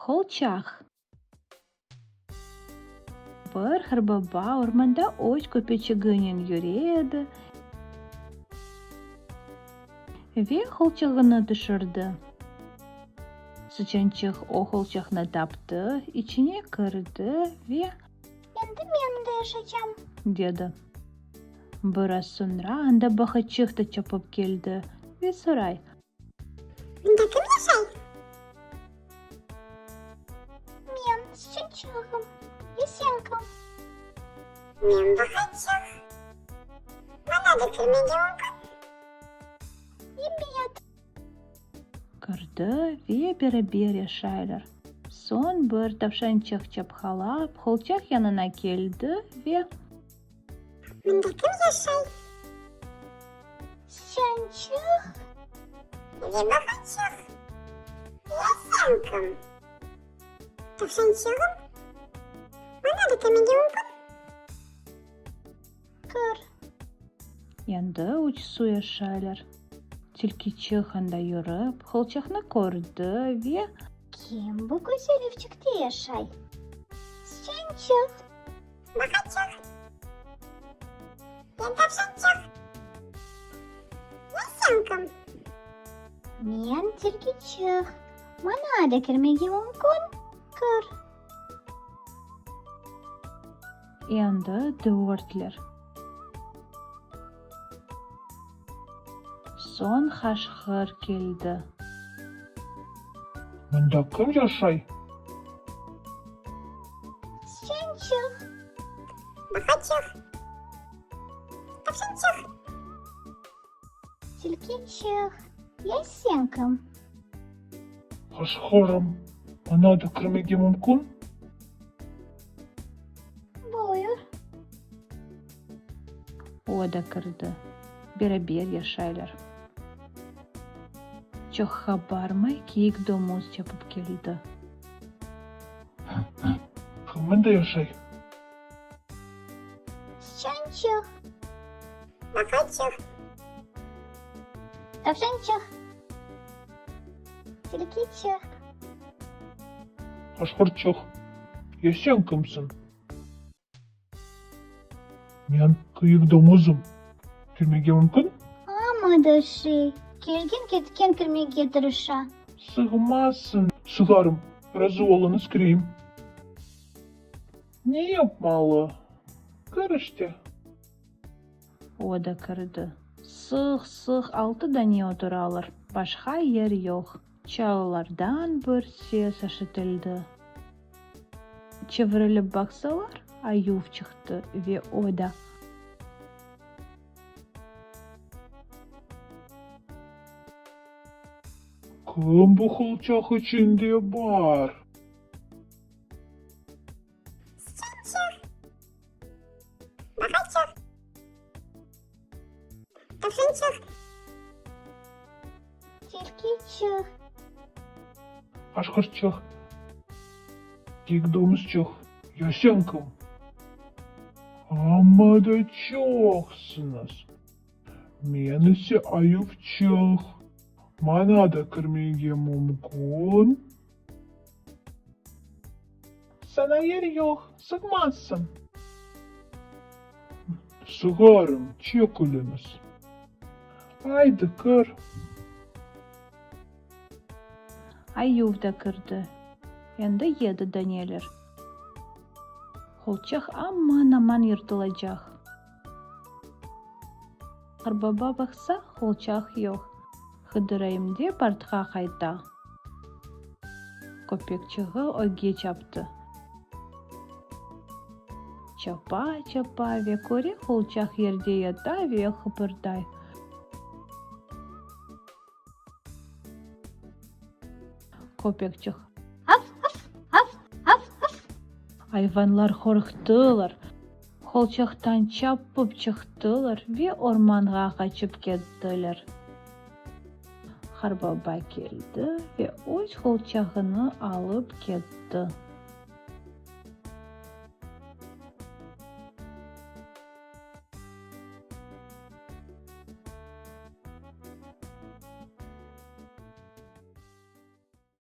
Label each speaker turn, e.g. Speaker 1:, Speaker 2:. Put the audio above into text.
Speaker 1: Holçaq. Bir qırbaba ormanda öz köpeçiginen yüre edi ve holçağını tüşürdi. Sıçançıq o holçaqnı taptı, içine kirdi ve.
Speaker 2: Endi men mında yaşaycam.
Speaker 1: Dedi. Biraz soñra anda baqaçıq da çapıp keldi ve soray.
Speaker 2: Mında kim yaşay? Men, sıçançığım. Ya sen kim? Men baqaçıq. Maña da kirmege mümkün? Ebet.
Speaker 1: Kirdi ve beraber yaşaylar. Soñ bir tavşançıq çapqalap, holçaq yanına keldi ve.
Speaker 2: Mında kim yaşay? Sıçançıq ve baqaçıq. Ya sen kim? Tavşançığım, maña da kirmege mümkün? Kir.
Speaker 1: Endi üçüsi yaşaylar. Tilkiçiq anda yürip, holçaqnı kördi ve.
Speaker 2: Kim bu güzel evçikte yaşay? Sıçançıq. Baqaçıq. Ya tavşançıq. Ya sen kim? Men tilkiçiq. Maña da kirmege mümkün? Kir.
Speaker 1: Endi dörtler. Soñ qaşqır keldi.
Speaker 3: Mında kim yaşay?
Speaker 2: Sıçançıq. Baqaçıq. Tavşançıq. Tilkiçiq. Ya sen kim?
Speaker 3: Qaşqırım, maña da kirmege mümkün?
Speaker 2: Buyur.
Speaker 1: O da kirdi. Beraber yaşaylar. Çoqqa barmay kiyik domuz çapıp keldi.
Speaker 3: Kim mında yaşay?
Speaker 2: Sıçançıq. Baqaçıq. Tavşançıq. Tilkiçiq.
Speaker 3: Qaşqırçıq, ya sen kimsiñ? Men kiyik domuzım. Kirmege mümkün?
Speaker 2: Amma da şey, kelgen-ketken kirmege tırışa.
Speaker 3: Sığmazsıñ. Sığarım. Razı oluñız, kireyim. Ne yapmalı? Kir işte.
Speaker 1: O da kirdi. Sıq-sıq altı dane oturalar, başqa yer yoq. Çalılardan bir ses eşitildi. Çevirilip baqsalar, ayuv çıqtı ve o da.
Speaker 3: Kim bu qolçaq içinde bar?
Speaker 2: Sıçançıq. Baqaçıq. Tavşançıq. Tilkiçiq.
Speaker 3: Qaşqırçıq. Kiyik domuzçıq. Ya sen kim? Amma da çoqsıñız. Men ise ayuvçıq. Maña da kirmege mümkün? Saña yer yoq, sığmazsıñ. Sığarım, çekiliñiz. Aydı, kir.
Speaker 1: Ayuv da kirdi. Endi yedi daneler. Qolçaq aman-aman yırtılacaq. Qarbaba baqsa, qolçaq yoq. Qıdırayım dep artqa qayta. Köpekçiği ögge çaptı. Çapa, çapa ve köre qolçaq yerde yata ve qıbırday. Köpekçik.
Speaker 2: Af, af, af, af, af!
Speaker 1: Ayvanlar qorqtılar. Qolçaqtan çapıp çıqtılar ve ormanğa qaçıp kettiler. Qarbaba keldi ve öz qolçağını alıp ketti.